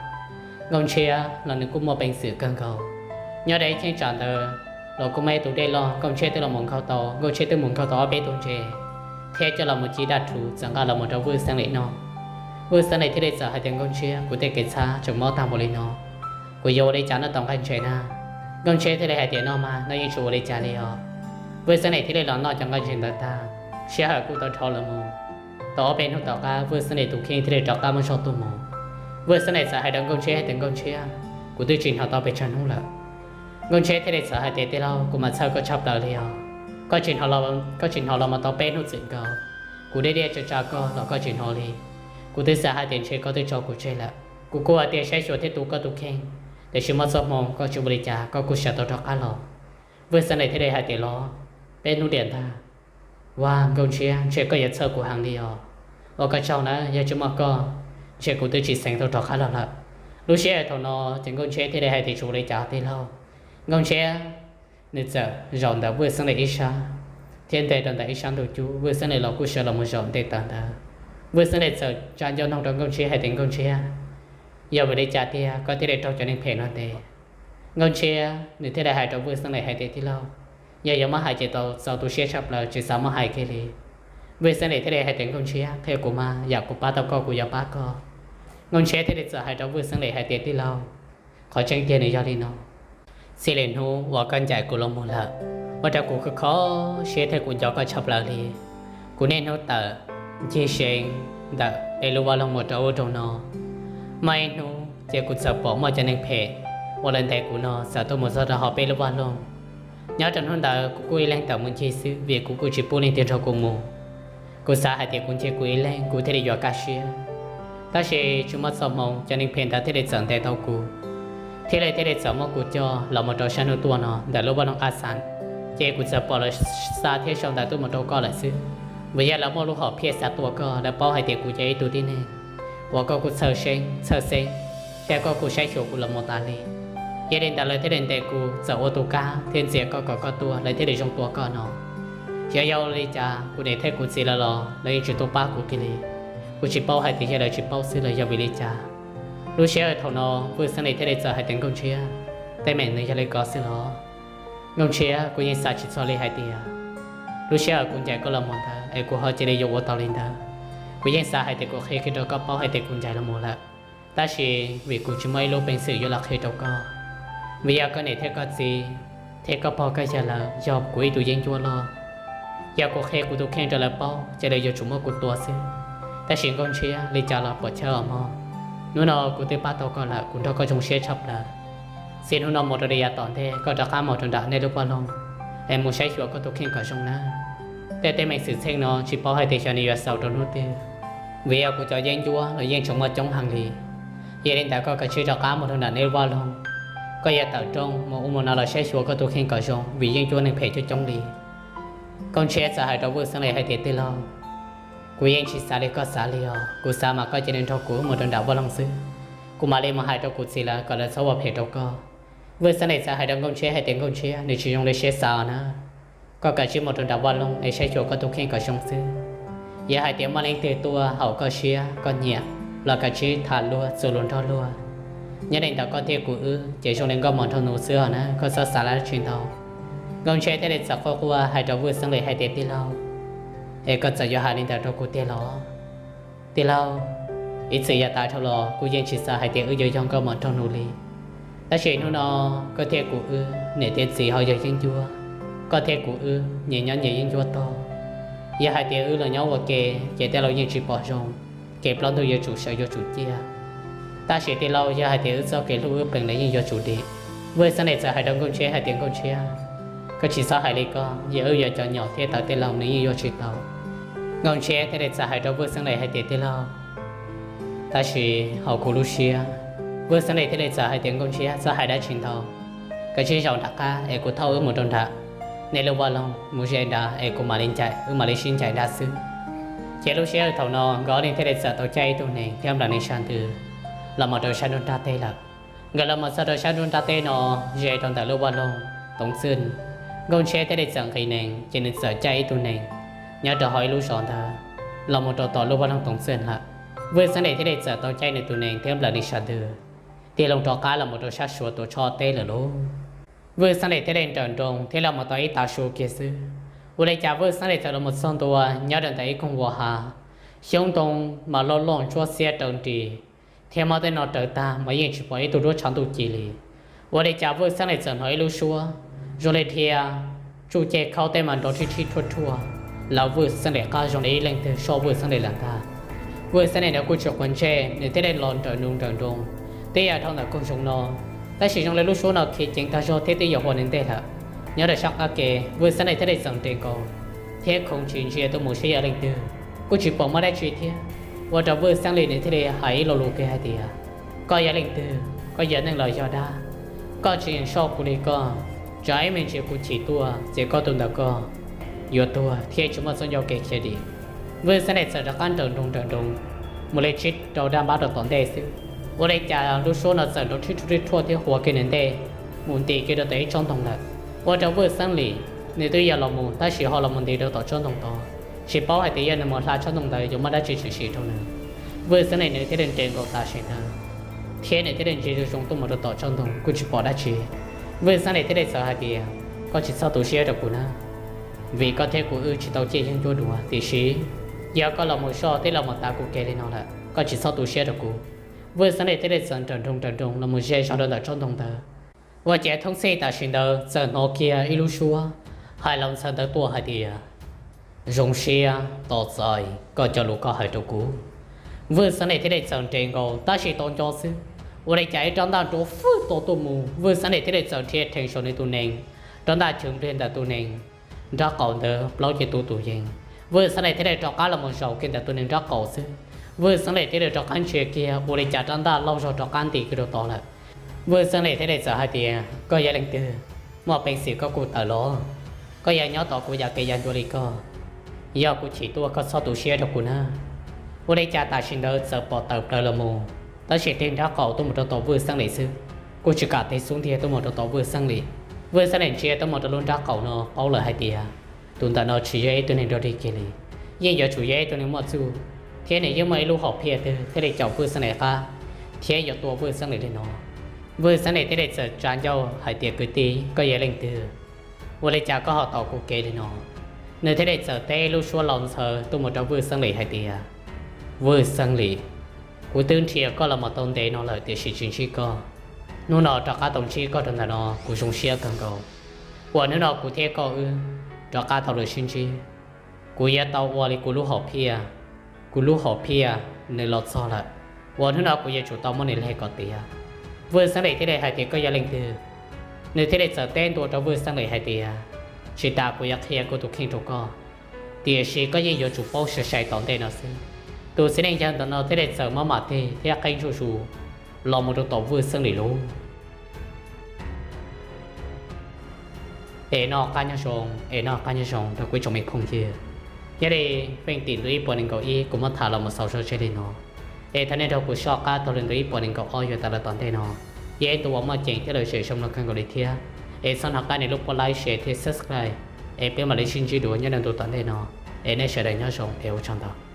Nkauj Ntshiab los nws kuj muaj peev xwm kawg nkaus. Nyob rau ib cheeb tsam ntawd los kuj muaj ib tug dej loj, Nkauj Ntshiab twb los mus nkaug tau, Nkauj Ntshiab twb mus nkaug tau ob peb tug ntses thiab coj los mus ci daj rhuv txawm nqa los mus rau Vwj Xeeb Lim noj. Vwj Xeeb Lim thiaj li txawm hais tias, Nkauj Ntshiab, kuv tej kev txhab tseem mob tag npaum li no, kuv yuav ua li cas noj tau nqaij ntses na? Nkauj Ntshiab thiaj li hais tias, Noj mas, noj yeej tsis ua li cas li os. Vwj Xeeb Lim thiaj li los noj cov nqaij ntses ntawd tag, sij hawm kuj tau dhau los mus. Tau ob peb hnub tom qab Vwj Xeeb Lim tus kheej thiaj li rov qab muaj zog tuaj mus. Vwj Xeeb Lim txawm hais rau Nkauj Ntshiab hais tias, Nkauj Ntshiab, kuv twb tsis hnov tau pes tsawg hnub lawm. Nkauj Ntshiab thiaj li txawm hais tias, Tij laug, kuv mas txhawj koj tshaj plaws li os. Koj tsis hnov los, koj tsis hnov los mus tau peb hnub txwm nkaus, Kuv diaj diaj tsa tsa koj los koj tsis hnov li. Kuv twb xav hais tias ntshe koj twb tso kuv tseg lawm. Kuv kuj hais tias saib xyuas thiab tu koj tus kheej, tiam sis muaj txoj hmoo koj tsis ua li cas koj kuj sawv tau rov qab los. Vwj Xeeb Lis thiaj li hais tias los, peb hnub diam ntag. Ua Nkauj Ntshiab, ntshe koj yuav txhawj kuv heev li os. Ua koj tsaug na, yog tsis muaj koj, ntshe kuv twb tsis xeev tau rov qab los lawm. Lub sij hawm thaum no ces Nkauj Ntshiab thiaj li hais tias tsis ua li cas tij laug. Nkauj Ntshiab nws txawm zaum ntawm Vwj Xeeb Lis ib sab thiab ntes rau ntawm ib sab ntug cub. Vwj Xeeb Lis los kuj sawv los mus zaum nte taws ntawd. Vwj Xeeb Lis txawm tsa ncauj noog rau Nkauj Ntshiab hais tias Nkauj Ntshiab, yog vim li cas tiag koj thiaj li raug cov neeg phem no ntes? Nkauj Ntshiab nws thiaj li hais rau Vwj Xeeb Lis hais tias tij laug, yog yuav muab hais ces tau txaus tu siab tshaj plaws tsis xav muab hais kiag li. Vwj Xeeb Lis thiaj li hais tias Nkauj Ntshiab, qhia kuv mas, yam kuv pab tau koj kuv yuav pab koj. Nkauj Ntshiab thiaj li txawm hais rau Vwj Xeeb Lis hais tias tij laug, qhov tseeb tiag nws yog li no. Txij li hnub uas koj ncaim kuv los mus lawm, ua rau kuv kho kho siab thiab kuv nco koj tshaj plaws li. Kuv niaj hnub tawm ncig seev ntawm peb lub vaj loog mus rau ub rau no. Muaj ib hnub ces kuv txawm pom muaj cov neeg phem uas lawv ntes kuv no txawm tuaj mus txog rau hauv peb lub vaj loog. Nyob rau hnub ntawd kuv kuj ib leeg tawm mus ncig xwb vim kuv kuj tsis pub leej twg nrog kuv mus. Kuv xav hais tias kuv ncig kuv ib leeg kuv thiaj li yuav kaj siab. Tab sis tsis muaj txoj hmoo, cov neeg phem ntawd thiaj li txawm ntes tau kuv, thiaj li thiaj li txawm muab kuv coj los mus rau sab hnub tuaj no ntawm lub vaj loog qab xas. Ces kuv txawm pom lawv xa thiab sau ntawv tuaj mus rau koj lawm xwb. Vim yog lawv muaj lub hom phiaj xav tua koj, lawv paub hais tias kuv yog ib tug tib neeg uas koj kuj txhawj xeeb txhawj xeeb, thiab koj kuj saib xyuas kuv los mus tas li. Yog li ntawd lawv thiaj li ntes kuv txawm ua tus kab thiab ntxias koj kom koj tuaj, lawv thiaj li zoo tua koj no. Xyov yog ua li cas kuv niam thiab kuv txiv lawv los lawv yeej tsis tuaj pab kuv kiag li. Kuv tsis paub hais tias yog lawv tsis paub xwb los yog vim li cas. Lub sij hawm thaum no Vwj Xeeb Lis thiaj li txawm hais tias Nkauj Ntshiab, teeb meem nws yog li ko xwb los? Nkauj Ntshiab, kuv yeej xav tsis txog li hais tias lub sij hawm kuv ncaim koj los mus ntawd es kuv ho cia li yuav ua tau li ntawd. Kuv yeej xav hais tias kuv qhia kiag rau koj paub hais tias kuv ncaim los mus lawm, tab sis vim kuv tsis muaj ib lub peev xwm yuav los qhia rau koj. Vim yog koj niam thiab koj txiv thiab koj pog koj yawg lawv yog kuv ib tug yeeb ncuab loj. Yog kuv qhia kuv tus kheej rau lawv paub ces lawv yuav tsum muab kuv tua xwb. Tab sis Nkauj Ntshiab, li cas los puam chawj os mog. Hnub no kuv twb pab tau koj lawm, kuv nrog koj zoo siab tshaj plaws. Txij hnub no mus rau li yav tom ntej koj rov qab mus rau nram nej lub vaj loog es mus saib xyuas koj tus kheej kom zoo nawb. Tej teeb meem xwm txheej no tsis paub hais tias xyov nws yuav xaus rau hnub twg, vim yog kuv cov yeeb ncuab los yeej tseem muaj coob heev li. Yog li ntawd koj kav tsij rov qab mus rau nram nej lub vaj loog, koj yuav tawm rooj mus ub mus no los saib xyuas koj tus kheej kom zoo vim yeej cuab neeg phem coob coob li. Nkauj Ntshiab txawm hais rau Vwj Xeeb Lis hais tias tij laug, kuv yeej tsis xav li koj xav li os, kuv xav mas koj cia li nrog kuv wb mus rau nram vaj loog xwb, kuv mam li mus hais rau kuv txiv lawv kom lawv txhob ua phem rau koj. Vwj Xeeb Lis txawm hais rau Nkauj Ntshiab hais tias Nkauj Ntshiab, nws tsis zoo li siab xav os na. Koj kav tsij mus rau nram vaj loog es saib xyuas koj tus kheej kom zoo xwb. Yog hais tias muaj leej twg tuaj haum koj siab koj nyiam los kav tsij tham luag txuas lus nrog luag. Nyob li ntawd koj thiab kuv wb ces zoo li nkauj mom nraug nus xwb os na, koj txhob xav dab tsi ntau. Nkauj Ntshiab thiaj li txawm quaj quaj hais rau Vwj Xeeb Lis hais tias tij laug, es koj txawm yuav hais li ntawd rau kuv tiag los? Tij laug, ib txwm yav tas dhau los kuv yeej tsis xav hais tias wb yuav yog nkauj mom nraug nus li. Tab sis hnub no koj thiab kuv wb niam thiab txiv ho yog yeeb ncuab, koj thiab kuv wb nyias nyob nyias yeeb ncuab tog. Yog hais tias wb los nyob ua ke ces tij laug yeej tsis pom zoo, kev plaub ntug yuav tsum sawv yuav tsum ciaj. Tab sis tij laug, yog hais tias wb txoj kev hlub wb peem los yeej yuav tsum dim. Vwj Xeeb Lis txawm hais rau Nkauj Ntshiab hais tias Nkauj Ntshiab, koj tsis txhob hais li ko, yog wb yuav cov nyom thiab tawv tij laug nws yeej yuav tsis tau. Nkauj Ntshiab thiaj li txawm hais rau Vwj Xeeb Lis hais tias tij laug, tab sis hauv kuv lub siab. Vwj Xeeb Lis thiaj li txawm hais tias Nkauj Ntshiab, txhob hais dab tsi ntau, kav tsij zaum nram qab es kuv thauj wb mus rau nram nej lub vaj loog mus ze nrad es kuv mam li ncaim, wb mam li sib ncaim nrad xwb. Ces lub sij hawm thaum no nkawd ob leeg thiaj li txawm tau caij ib tug nees thiab nplawm nees sab ntws los mus rau sab nruab nrab teb lawm. Nkawd los mus txog rau sab nruab nrab teb no, ze rau ntawm lub vaj loog Toov Txwj, Nkauj Ntshiab thiaj li txawm nqis nees ces nws txawm caij ib tug nees nyob rau hauv ib lub zos ntawd los mus rau tom lub vaj loog Toov Txwj lawm. Vwj Xeeb Lis thiaj li txawm tau caij nws tus nees thiab nplawm nees sab ntws, tig loo rov qab los mus rau sab Suav tuam tshoj teb lawm lauj. Vwj Xeeb Lis thiaj li nrawm nroos thiab los mus tau ib tav su kiag xwb, ua li cas Vwj Xeeb Lis txawm los mus txog ntua nyob rau ntawm ib koog vos hav, xyoob ntoo mas loj loj ntsuab xiab raws nris, thiab mob tej no raws tag mas yeej tsis pom ib tug duab tshav ntuj ci li. Ua li cas Vwj Xeeb Lis txawm hnov ib lub suab zoo li dhia tsuj ceg khaub tej mas nrov rhib rhib rhuaj rhuaj, lawv Vwj Xeeb Lis qab zoo li ib leej twg soj Vwj Xeeb Lis lawm ntag. Vwj Xeeb Lis nws kuj tsis quav ntsej, nws thiaj li los nrawm nroos nrawm nroos twb yuav dhau ntawm koog zoov no, tab sis zoo li lub suab no khiav ceev tag zog thiab twb yuav hua nws ntej lawm. Nyob rau sab qab ke, Vwj Xeeb Lis thiaj li txawm nres nkaus thiab khoov ntsis ntsia tuaj mus saib yog leej twg. kuj tsis pom muaj dab tsi thiab. Ua rau Vwj Xeeb Lis nws thiaj li hais ib lo lus kiag hais tias, koj yog leej twg? Koj yog neeg los yog dab? Koj tsis yeem soj kuv li koj, tsam ib me ntsis kuv chim tuaj ces koj tus ntawm koj yuav tuag thiab tsis muaj txoj ncauj kev khiav dim. Vwj Xeeb Lis txawm rov qab nrawm nroos nrawm nroos mus li tsib rau dag npab rau tom ntej xwb, ua li cas lub suab no txawm nrov rhib rhuaj rhib rhuaj thiab huav kiag nws ntej mus nti kiag rau tom ib tsob ntoo lawm. Ua rau Vwj Xeeb Lis nws twb yog los mus tab sis ho los mus nti rau tom tsob ntoo tod, tsis paub hais tias yog nws mus hla tsob ntoo ntawd yuav muaj dab tsi tshwm sim rau nws. Vwj Xeeb Lis nws thiaj li nres nkaus tam sim ntawd thiab nws thiaj li ntsia zoo zoo tuaj mus rau tom tsob ntoo kuj tsis pom dab tsi. Vwj Xeeb Lis thiaj li txawm hais tias, koj tsis txhob tu siab rau kuv na, vim koj thiab kuv wb tsis tau ciaj yeeb ncuab dua, tiam sis yog koj los mus soj thiab los mus tav kuv kev li no lawm, koj tsis txhob tu siab rau kuv. Vwj Xeeb Lis thiaj li txawm nrawm nroos nrawm nroos los mus ze zog rau ntawm tsob ntoo ntawd. Ua ciav thoob txhij tam sim ntawd txawm hnov kiag ib lub suab hais los ntxhawv ntawd tuaj hais tias, zoo siab tos txais koj cov lus koj hais rau kuv. Vwj Xeeb Lis thiaj li txawm nres nkaus tab sis tau nco xwb, ua li cas ib rab ntaj nrov fwj tau tuaj mus, Vwj Xeeb Lis thiaj li txawm dhia rhees saum nws tus nees, rab ntaj chwv npliag ntawm tus nees nrab qaum ntawd plaub cia tu tus yees. Vwj Xeeb Lis thiaj li rov qab los mus zaum kiag ntawm tus nees nrab qaum xwb, Vwj Xeeb Lis thiaj li rov qab ntsia kiag ua li cas rab ntaj lauj zog rov qab nti kiag rau tod lawm. Vwj Xeeb Lis thiaj li txawm hais tias, koj yog leej twg? Muaj peev xwm koj kuj tawm los, koj yuav nyob tos kuv yav kev yav ncua li koj. Yog kuv chim tuaj koj txhob tu siab rau kuv na. Ua li cas tam sim ntawd txawm pom tawm plaws los mus, tab sis tig nrab qaum tuaj mus rau tom Vwj Xeeb Lis xwb, kuj tsis kam tig xub ntiag tuaj mus rau tom Vwj Xeeb Lis. Vwj Xeeb Lis ntsia tuaj mus rau lub nrab qaum no paub lawm hais tias tus ntawm no tsis yog ib tug neeg dog dig kiag li, yeej yuav tsum yog ib tug neeg muaj txuj, thiab nws yeej muaj ib lub hom phiaj twg thiaj li caum Vwj Xeeb Lis qab thiab yuav tua Vwj Xeeb Lis li no. Vwj Xeeb Lis thiaj li txawm tsa ncauj hais tias, kwv tij, koj yog leej twg? Ua li cas koj ho tos kuv kev li no? Nws thiaj li txawm teb lub suab laus ntxhawv tuaj mus rau Vwj Xeeb Lis hais tias, Vwj Xeeb Lis, kuv twb nrhiav koj los mus tau ntev no lawm tiam sis tsis ntsib koj. Hnub no rov qab tau ntsib koj rau ntawm no kuv zoo siab kawg nkaus. Uas hnub no kuv thiab koj wb rov qab tau los sib ntsib, kuv yuav tau ua li kuv lub hom phiaj, kuv lub hom phiaj nws los txog lawm, uas hnub no kuv yuav tsum tau muab nws hle kom tiav. Vwj Xeeb Lis thiaj li hais tias, koj yog leej twg? Nws thiaj li txawm teb ntua rau Vwj Xeeb Lis hais tias, tsis tas kuv yuav qhia kuv tus kheej rau koj, tiam sis koj yeej yuav tsum paub sai sai tom ntej no xwb. Tus txiv neej yawg ntawm no thiaj li txawm maj mam tig thiab qeeb zuj zus los mus rau tom Vwj Xeeb Lis lub. Es noj qab nyob zoo, es noj qab nyob zoo rau kuv ib tsoom me phooj ywg. Nyob li feej tim ntu ib puas nees nkaum ib kuv muab tham los mus xaus zog tseg li no. Es thov nej nrog kuv soj qab taug lw ntu ib puas nees nkaum ob yuav tawm los tom ntej no. Yog ib ntu uas muaj ceem thiab lom zem zoo no kawg nkaus li thiab. Es txhob hnov qab nias lub pub like, share thiab subscribe, es peb mam li sib ntsib dua nyob rau ntu tom ntej no. Es nej sawv daws nyob zoo es ua tsaug ntau.